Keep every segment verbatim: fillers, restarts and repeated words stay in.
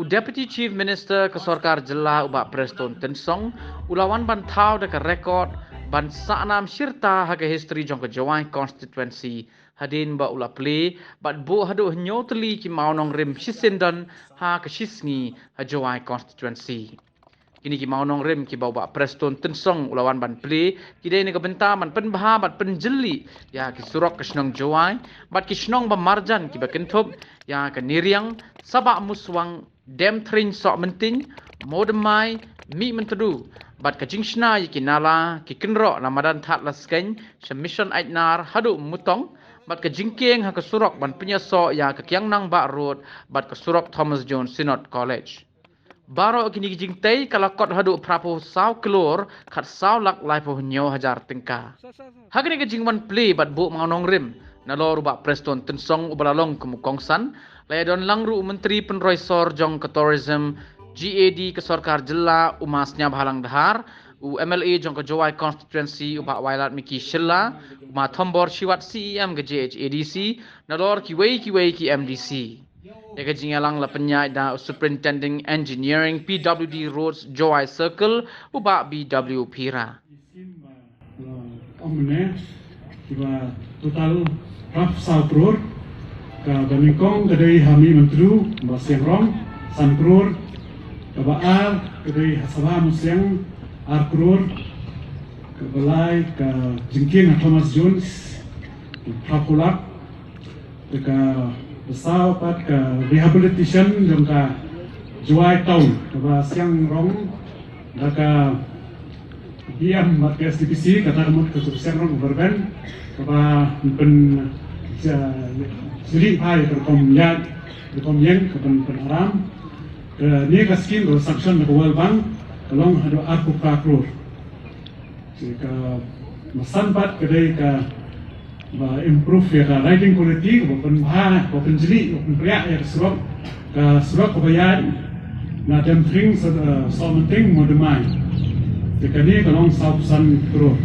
U Deputy Chief Minister ka sorkar jylla u Bah Prestone Tynsong u la wan ban thaw da ka record ban sah nam shirta ha ka history jong ka Jowai constituency hadien ba u la plie bad buh haduh hynñiew tylli ki mawnongrim shisyndon ha ka shisngi ha Jowai constituency. Kini ki mawnongrim kiba u Bah Prestone Tynsong u la wan ban plie ki dei na ka bynta ban pynbha bad pynjylliew ïa ki surok ka shnong Jowai bad ki shnong ba marjan kiba kynthup ïa ka Niriang, Sabah Muswang, Demthring Sohmynting, Modemai, Mihmyntdu, bad ka jingshna ïa ki nala, ki kynroh na madan Thadlaskein sha Mission Aitnar haduh Mutong, bad ka jingkieng ha ka surok ban pynïasoh ïa ka Kiang Nangbah Road bad ka surok Thomas Jones Synod College. Baroh kini ki jingtei ka la kot haduh phra phew saw klur khatsaw lak laiphew hynñiew hajar tyngka. Ha kane ka jingwan plie bad buh mawnongrim, nalor u Bah Prestone Tynsong uba la long kum u kongsan, la ïadon lang ruh u Myntri Pynroisor jong ka Tourism, G A D ka sorkar jylla, u Ma Sniawbhalang Dhar, u M L A jong ka Jowai constituency u Bah Wailadmiki Shylla, u Ma Thombor Shiwat, C E M ka J H A D C, nalor kiwei kiwei ki M D C. Ïa ka jingïalang la pynïaid da u Superintendent Engineering P W D Roads Jowai Circle, u Bah B W Phira. Ong mynne, kiba total phra phew saw klur, kaba nyngkong ka dei ha Mihmyntdu, Bah Siangrong, san klur, kaba ar ka dei ha Sabah Muswang, ar klur, kaba lai ka jingkieng ha Thomas Jones, phra phew lak, Te kaba saw pat ka rehabilitation jong ka Jowai Town, kaba Siangrong da ka B M bad ka S D P C, kata ka mut ka Siangrong Urban, kaba pyn ja-, jylliew bha ïa ka rukom ïaid, rukom ïeng, ka pyn, pynaram. Kane ka scheme ka sanction da ka World Bank, ka long haduh arphew phra klur. Te kaba san pat ka dei kaba improve ïa ka riding quality, kaba pynbha, kaba pynjylliew, kaba pynpriah ïa ka surok, ka surok kaba ïaid na Demthring, Sohmynting, Modemai. Te kane ka long saw phew san klur.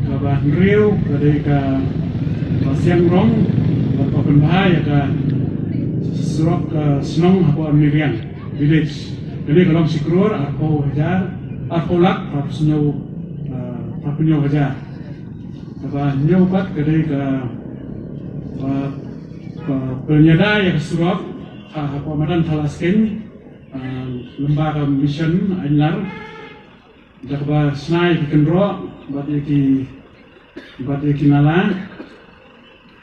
Kaba hynriew ka dei kaba Siangrong, kaba pynbha ïa ka surok, ka shnong hapoh Niriang village. Kane ka long shi klur arphew hajar, arphew lak, arphew hynñiew, ah, arphew hynñiew hajar. Kaba hynñiew pat ka dei ka, ah, ka pynïada ïa ka surok, ah, hapoh madan Thadlaskein, ah, lyngba ka Mission Aitnar. Da kaba shna ïa ki kynroh, bad ïa ki, bad ïa ki nala.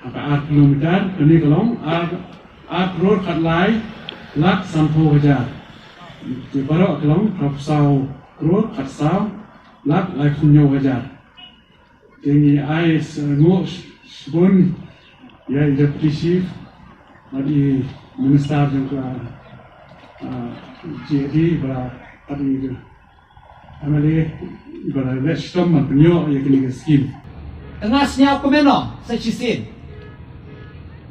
Ha ka ar kilometer, kane ka long ar, ar klur khatlai lak sanphew hajar. Te baroh ka long phra phew saw klur khatsaw lak laiphew hynñiew hajar. Te ngi ai s-, nguh s-, sbun ïa i Deputy Chief, bad i Minister jong ka, ah, G A D, bad i M L A, iba la leh shitom ban pynïoh ïa kine ki scheme. Te nga sñiaw kmen o sa shisien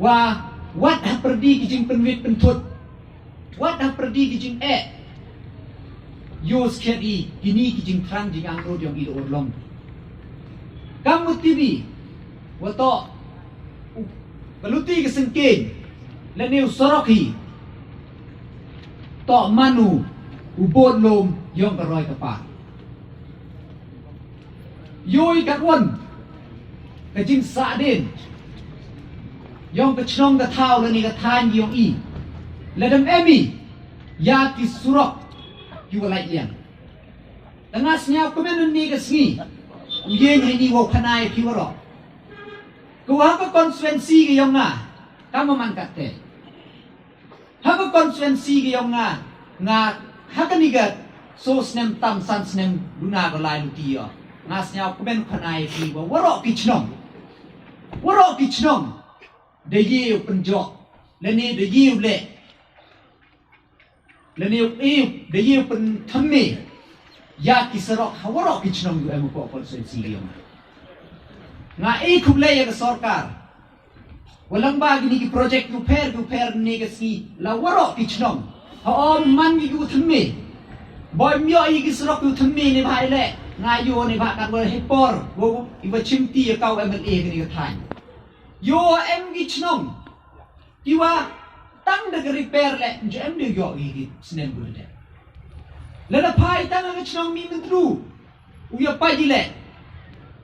wa wat hapyrdi ki jingpynwit pynthut, wat hapyrdi ki jingeh, yoh skhiat i kine ki jingthrang jingangnud yong i da urlong. Kam u T V, wa toh u, ka luti ka syngkien, lane u surok hi, toh man u, u bud lum yong ka roi ka par. Yoh i katwon ka jingsahdien yong ka chnong ka thaw lane ka thaiñ yong i, lada em i ïa ki surok ki wa lait liang. Te nga sñiaw kmen ynne ka sngi u ïeng heini wow khana ïa phi waroh. Ka wa ha ka constituency ka yong nga, kam man katte. Ha ka constituency ka yong nga, nga ha kani ka soo snem tam san snem duna ka lai luti o. Nga sñiaw kmen khana ïa phi wa waroh ki chnong, waroh ki chnong da ïew pynjot, lane da ïew leh, lane ïew, da ïew pynthymme ïa ki surok ha waroh ki chnong u em hapoh constituency ka yong nga. Nga e khublei ïa ka sorkar wa lyngba kini ki project ki u pher ki u pher ynne ka sngi la waroh ki chnong. Ha o man ki u thymme. Boi ym yoh i ki surok ki u thymme neibhah i leh, nga yoh neibhah katwa hei por wa i wa chimti ïa ka u M L A kani ka thaiñ. Yoh em ki chnong ki wa Tang da ka repair le, njo em de yoh i ki snem ko de. Lada phai tang ka chnong Mihmyntdu, u ya pait i le.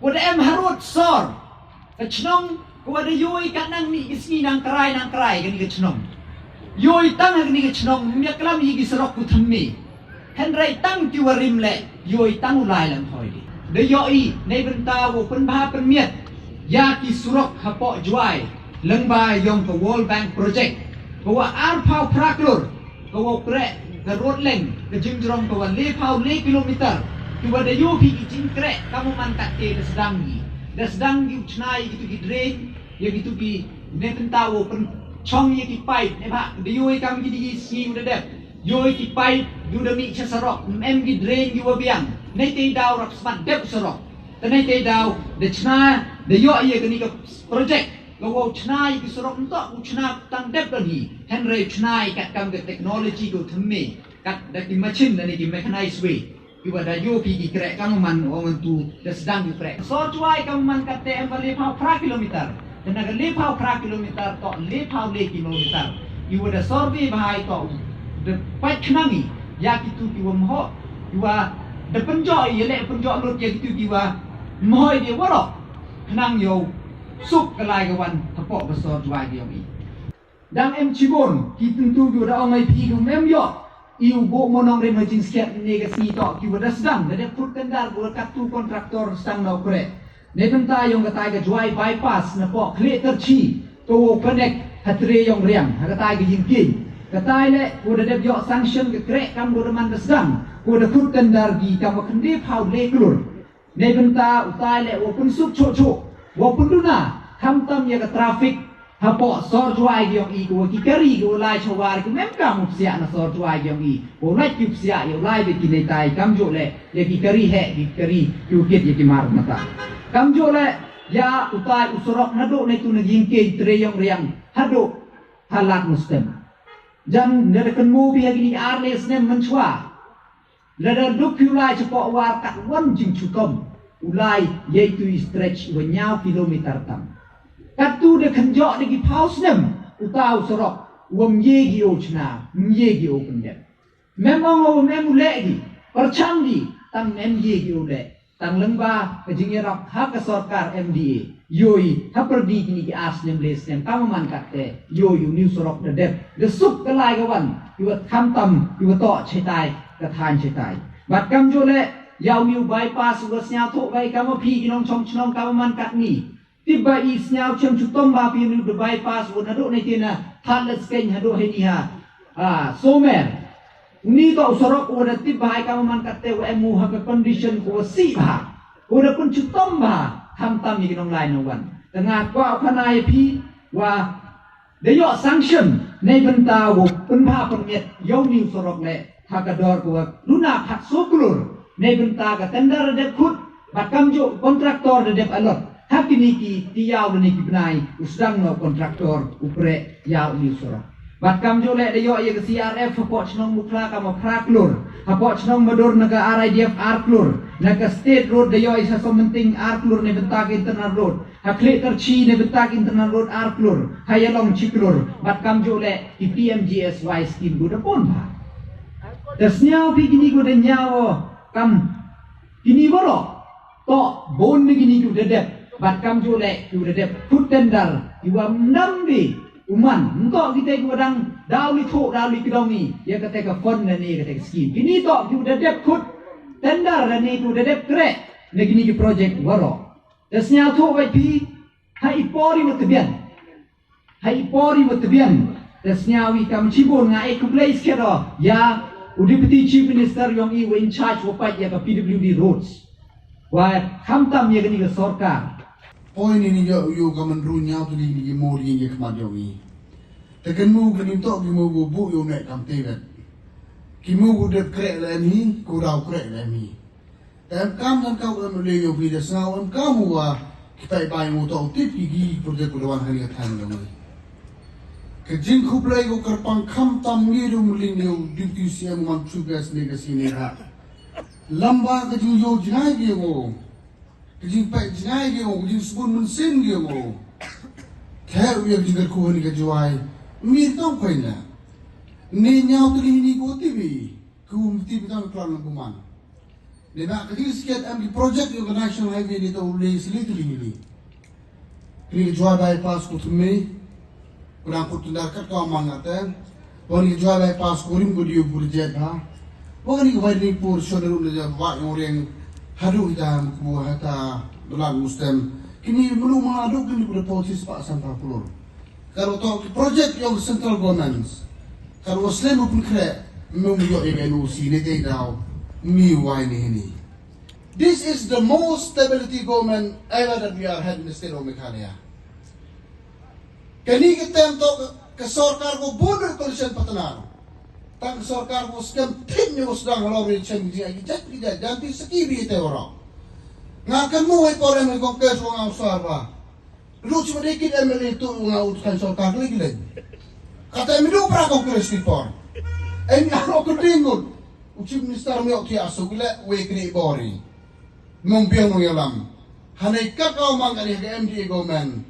Ko da em harud sor. Ka chnong, ko da yoi ka nang ni ki sngi nang krai, nang krai ka ni ka chnong. Yoi tang ka ni ka chnong, mya klam i ki sarok ko thymme. Hynrei tang ki warim le, yoi tang u lai lang hoi di. Da yoh i, nei bynta wow pynbha pynmiat ya ki surok hapoh Jwai, lyngba yong ka World Bank Project, ka wa arphaw phra klur, ka wa kreh, ka rud leng, ka jingjrong ka wa lephaw le kilometer, ki wa da yoh phi ki jingkreh, ka wa man katte da sdang ki. Da sdang ki u chna ya ki tu ki drain, ya ki tu ki, nei bynta wow pynchong ya ki pipe, nei bha, da yoh i kam ki di ki sngi u da dep. Yoh i ki pipe, yoh da mih cha sarok, em ki drain yoh wa biang. Nei te daw rap smat dep sarok. Te nei te daw, da chna, da yoh ya ka ni ka project. Ka wow chna ya ki sarok ntok, u chna tang dep da ni. Hynrei chna ya kat kam ka technology ko thymme. Kat da ki machine da ni ki mechanized way. Ki wa da yoh phi ki kreh ka man ong tu da sdang ki kreh. Sor Jwai ka man katte em ba lephaw phra kilometer. Te na ka lephaw phra kilometer to lephaw le kilometer. Ki wa da sor bi bha i to da pait khnang i. Ya ki tu ki wa mho. Ki wa da pynjoh i, ya le pynjoh lut ya ki tu ki wa mho i de warok. Khnang yow suk ka lai ka wan hapoh ka sor Jwai ki yong i. Dang em chibun, ki tentu ki wa da ong ai phi ki um em yoh. I u bok mo nongrim ha jingskhiat ne ka sngi to ki wa da sdang, da dep put tender ko wa kattu kontraktor sdang na u kreh. Nei bynta yong katai ka Jwai bypass na poh Khlieh Tyrchi, ko wow connect ha Tre Yongriang, ha katai ka Yingkieng. Katai le, ko da dep yoh sanction ka kreh kam ko da man da sdang, ko da put tender ki kam wa khyndai phaw le klur. Nei bynta utai le wow pynsuk chok chok, wow pynduna, khamtam ya ka traffic, hapoh sor Jwai ki yong i ko wa ki kari ko wa lai chawar ki mem kam u psiah na sor Jwai ki yong i, wow lai ki u psiah yow lai be ki nei tai kamjooh le, ya ki kari heh, ki kari, ki u kit ya ki mar mata. Kamjooh le, ya utai u surok naduh nei tu na Yingkieng Tre Yongriang, haduh, ha Lad Mustem. Jan, na da kynmaw phi ha ki ni ar le snem mynchwa. Lada duk phi u lai chapoh war kat wan jingchutom. U lai yei tu i stretch wa nyaw kilometer tam. Kattu da khynjoh da ki phaw snem, utai u surok, wa mye ki u chna, mye ki u pyndep. Mem ong wa mem u leh ki, pyrchang ki, tang mem ye ki u leh. Tang lyngba ka jingyarap ha ka sorkar M D A. Yoh i, ha pyrdi ki ni ki ar snem le snem, kam man katte, yoh i u ni u surok da dep, da suk ka lai ka wan, i wa khamtam, i wa toh chetai, ka thain chetai. Bad kamjooh le, ya u ni u bypass, u wa sniawthuh bai kam wa phi ki nongchong chnong kam man katni. Tip ba i sniaw chem chutom ba phi u ni u bypass, u naduh nei tina, thad le skeng haduh hei ni ha. Ah, Somer. Ni toh u surok u da tip bha i kam man katte wa em u ha ka condition ko wa sih bha. Ko da pynchutom bha, khamtam ya ki nonglai nongwan. Te nga kwah u khana ya phi, wa da yoh sanction, nei bynta wow pynbha pynmiat, yow ni u surok le, ha ka dor ko wa, luna khat so klur, nei bynta ka tender da dep khut, bad kamjooh kontraktor da dep allot. Ha ki ni ki, ki yaw da ni ki bnai, u sdang no kontraktor, u preh, yaw ni u surok. Bad kamjooh le da yoh ya ka C R F, hapoh chnong Mukhla kam wa phra klur. Hapoh chnong Madur na ka R I D F ar klur. Na ka state road da yoh ya sa Somenting ar klur nei bynta ka internal road. Ha Khlieh Tyrchi nei bynta ka internal road ar klur. Ha Ialong chi klur. Bad kamjooh le ki P M G S Y scheme ko da bun bha. Da sniaw phi ki ni ko da nyaw o kam ki ni waroh. Toh, bun ni ki ni ki u da dep, bad kamjooh le ki u da dep, khut tender, ki wa nam bi, u man, ntoh ki te ki wa dang, daw li thoh, daw li kdong i, ya kate ka fund na ni, ya kate ka scheme. Ki ni toh, ki u da dep khut tender na ni, ki u da dep kreh, na ki ni ki project waroh. Da sniawthuh wa phi, ha i por i wa tbian. Ha i por i wa tbian, da sniaw i kam chibun nga e khublei skhet o, ya, u Deputy Chief Minister yong i wa in charge wa pait ya ka P W D roads. Wa khamtam ya ka ni ka sorkar. Poi ni ni yoh yoh ka man ru nyaw tu ni ni mo ri ya khmat yong i. Te kan mu ka ni toh ki mo bu bu yoh ne kam te vet. Ki mo bu dep kreh le ni, ko daw kreh le ni. Em kam em kam em le yoh phi da sniaw em kam wa ki tai bai mo toh tip ki ki project ko da wan ha ni ka thain yong i. Ka jingkhublei ko kyrpang khamtam ni ru mling yow Deputy C M man chu bes ni ka sini ha. Lamba ka jingyoh jingai ki mo. Ka jingpait jingai ki mo, ka jingsbun mynsiem ki mo. Te u ya ka jingkyrkhu ha ni ka Jwai. Mi tong khoi na. Ni ñiaw tylli hini ko tibi. Ku tibi tang klan na buman. Ni ba ka di siket em ki project yong ka National Highway ni to le sili tylli hini. Kini ka Jowai bypass ko thymme. Ku dang kut tundar kat ka mang ate. Wa ni ka Jowai bypass ko rim ko diu project ha. Wa ni ka wai ni pur shodaru le ja wa yong riang hadu ita ku hata dolan mustem. Kini mulu ma hadu kini ku da policy pa san pa pulur. Ka ru to ki project yong central government. Ka ru slem u pynkhreh, mem yoh i N O C ni te daw, mi wai ni hini. This is the most stability government ever that we are had in the state of Meghalaya. Kani ka tem to ka sorkar ko bun coalition partner. Tang ka sorkar ko skhem thik ni ko sdang halor ni chen ji ai jat ki jat janti saki bi te oro. Nga kan mu wai por em ko ke so nga usar ba. Lu chima dei kit M L A tu nga ut kan sorkar lagi lagi. Kata mi du pra Congress ti por. Em ya ro ko dingut. U Chief Minister mi ok ti asu kile we kini bori. Mong biang mong yalam. Hane kat ka mang kani ka M D A government.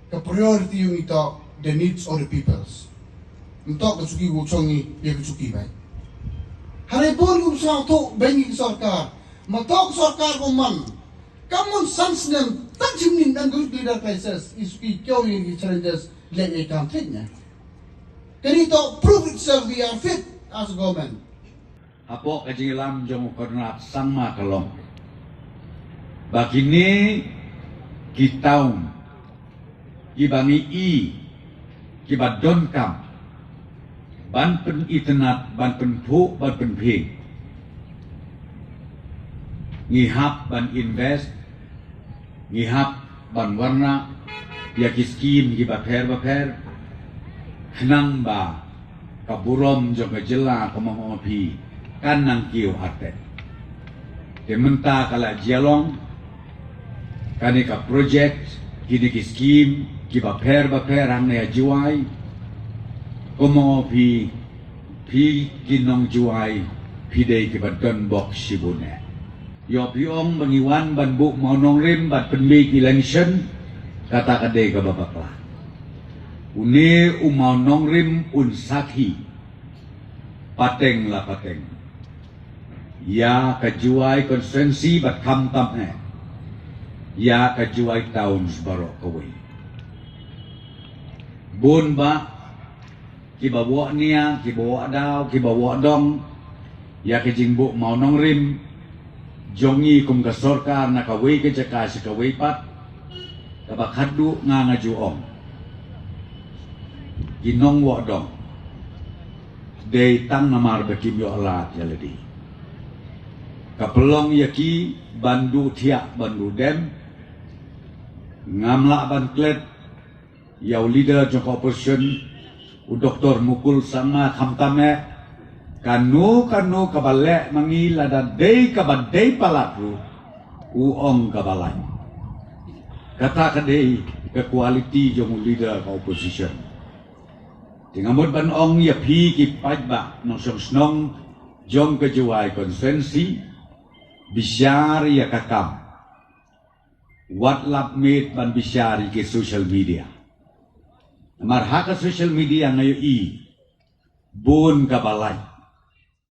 Ka priority yung ito, the needs of the peoples. Mtok ka suki wu chongi, ya ka suki bai. Hane bun yung sa tu, bengi ka sorkar. Mtok sorkar ko man. Kamun san snem, tang chimnin dan good leader crisis, is ki kyo yung ki challenges, le e kam thik nya. Kani to prove itself we are fit as a government. Hapoh ka jinglam jong u Conrad Sangma ka long. Ba kini ki town, ki ba ngi i, ki ba donkam. Ban pynitynnad, ban pynphuh, ban pynphieng. Ngi hap ban invest, ngi hap ban wanrah, ya ki scheme ki bapher bapher. Khnang ba, ka burom jong ka jylla ka Mawphi, kan nang kiew artet. Te mynta ka la jia long, kani ka project, kini ki scheme, ki bapher bapher hangne ha Jowai, ka Mawphi, phi ki nong Jowai, phi dei ki ba don bok shibun eh. Yoh phi ong ba ngi wan ban buh mawnongrim ban pynbeit election, kata ka dei ka ba bakla. Une u mawnongrim un sakhi, pateng la pateng. Ya ka Jowai constituency bad khamtam eh. Ya ka Jowai towns baroh kawei. Bun ba, ki ba woh nia, ki ba woh daw, ki ba woh dong. Ya ka jingbuh mawnongrim. Jong i kum ka sorkar na kawei ka jaka sha kawei pat. Ka ba khadduh nga nga ju ong. Ki nong woh dong. Dei tang namar ba kim yoh lad ya lade. Ka pynlong ya ki ban duh thiah, ban duh dem. Ngam lah ban klet, ya u leader jong ka opposition, u Doktor Mukul Sangma khamtam eh, kano kano ka ba leh ma ngi lada dei ka ba dei palat ruh, u ong ka ba lai. Kata ka dei ka quality jong u leader ka opposition. Te nga mut ban ong ya phi ki paidbah nongshong shnong jong ka Jowai constituency, bishar ya ka kam. Wat lap miet ban bishar ya ki social media. Namar ha ka social media nga yoh i bun ka ba lai.